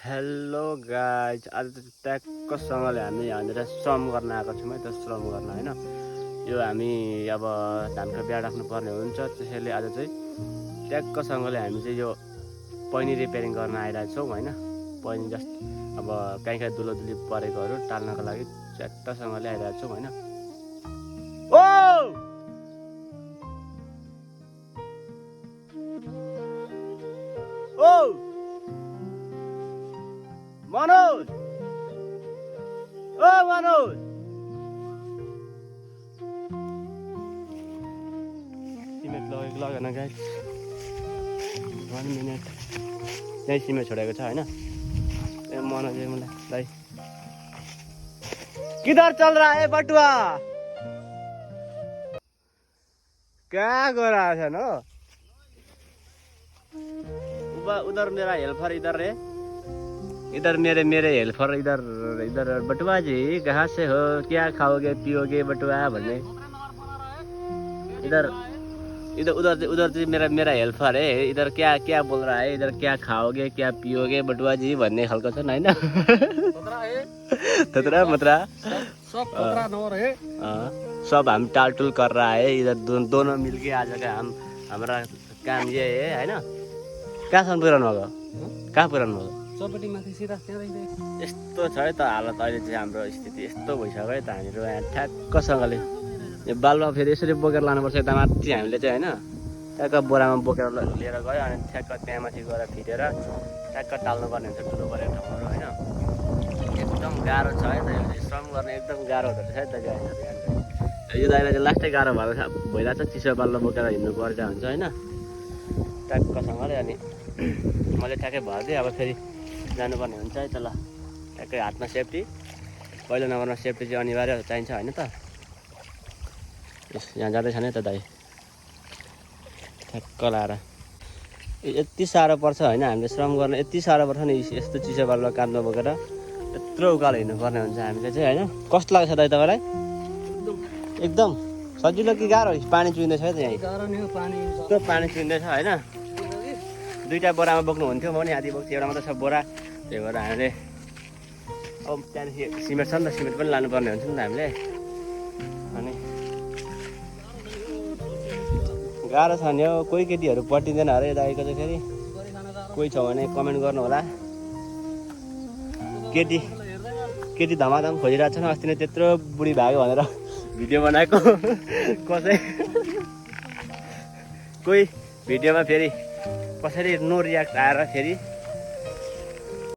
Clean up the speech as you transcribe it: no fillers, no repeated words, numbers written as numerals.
Hello guys, आज त ट्याक्कसँगले हामी यहाँनिर श्रम गर्न आएको छौँ है त। श्रम गर्न होइन, यो हामी अब धानको बिहा राख्नुपर्ने हुन्छ, त्यसैले आज चाहिँ ट्याक्कसँगले हामी चाहिँ यो पैनी रिपेयरिङ गर्न आइरहेको छौँ होइन। पैनी जस्ट अब काहीँ दुलो दुली परेकोहरू टाल्नको लागि च्याट्टसँगले आइरहेको छौँ होइन। ओ ओ मनोज, ओ मनोज, सिमेन्ट लगेन गाइस। 1 मिनट यहीँ सिमेन्ट छोडेको छ होइन। ए मनोज मलाई किधर चल रहा है बटुआ, क्या कर रहा है ना उधर मेरा हेल्पर इधर है, इधर मेरे हेल्पर इधर इधर। बटुआ जी कहाँ से हो, क्या खाओगे पियोगे बटुआ भन्ने। इधर इधर उधर उधर चाहिँ मेरा हेल्पर है, इधर क्या क्या बोल रहा है, इधर क्या खाओगे क्या पियोगे बटुआ जी भन्ने खालको छ होइन। ततरा मतरा सब हम टालटुल कर रहा है इधर। दोनों मिलके आज का हमारा काम ये है होइन। कहाँसम्म पुऱ्याउनु भएको, कहाँ पुऱ्याउनु भएको? चौपटी माथि सिधा त्यहाँ यस्तो छ है त हालत अहिले चाहिँ। हाम्रो स्थिति यस्तो भइसक्यो है त। हामीहरू यहाँ ठ्याक्कसँगले यो बालुवा फेरि यसरी बोकेर लानुपर्छ यता माथि हामीले चाहिँ होइन। ठ्याक्क बोरामा बोकेर लिएर गयो अनि ठ्याक्क त्यहाँ माथि गएर फिटेर ठ्याक्क टाल्नुपर्ने हुन्छ ठुलो परेको ठाउँहरू होइन। एकदम गाह्रो छ है त, यो श्रम गर्ने एकदम गाह्रो हुँदो रहेछ है त गाईहरू। यो दाइलाई चाहिँ लास्टै गाह्रो भइरहेको छ, चिसो बालुवा बोकेर हिँड्नु पर्दा हुन्छ होइन ट्याक्कसँगले। अनि मैले ठ्याक्कै भरिदिएँ, अब फेरि जानुपर्ने हुन्छ है त। ल ट्याक्कै हातमा सेफ्टी, पहिलो नम्बरमा सेफ्टी चाहिँ अनिवार्य चाहिन्छ होइन त। यहाँ जाँदैछ नि त दाइ, ठ्याक्क लाएर यति साह्रो पर्छ होइन। हामीले श्रम गर्न यति साह्रो पर्छ नि, यस्तो चिसो बालुवा काँधमा बोकेर यत्रो उकालो हिँड्नुपर्ने हुन्छ हामीले चाहिँ होइन। कस्तो लाग्छ दाइ तपाईँलाई? एकदम सजिलो कि गाह्रो? पानी चुहिँदैछ है त यहीँ, यस्तो पानी चुहिँदैछ होइन। दुईवटा बोरामा बोक्नु हुन्थ्यो, म नि आधी बोक्छु, एउटा मात्रै छ बोरा। त्यही भएर हामीले अब त्यहाँदेखि सिमेन्ट छ नि त, सिमेन्ट पनि लानुपर्ने हुन्छ नि त हामीले। अनि गाह्रो छ नि हौ, कोही केटीहरू पटिँदैन अरे दाइको चाहिँ। फेरि कोही छ भने कमेन्ट गर्नु होला। केटी धमाधम खोजिरहेको छ नि, अस्ति नै त्यत्रो बुढी भाग्यो भनेर भिडियो बनाएको कसै। कोही भिडियोमा फेरि कसरी नो रियाक्ट आएर फेरि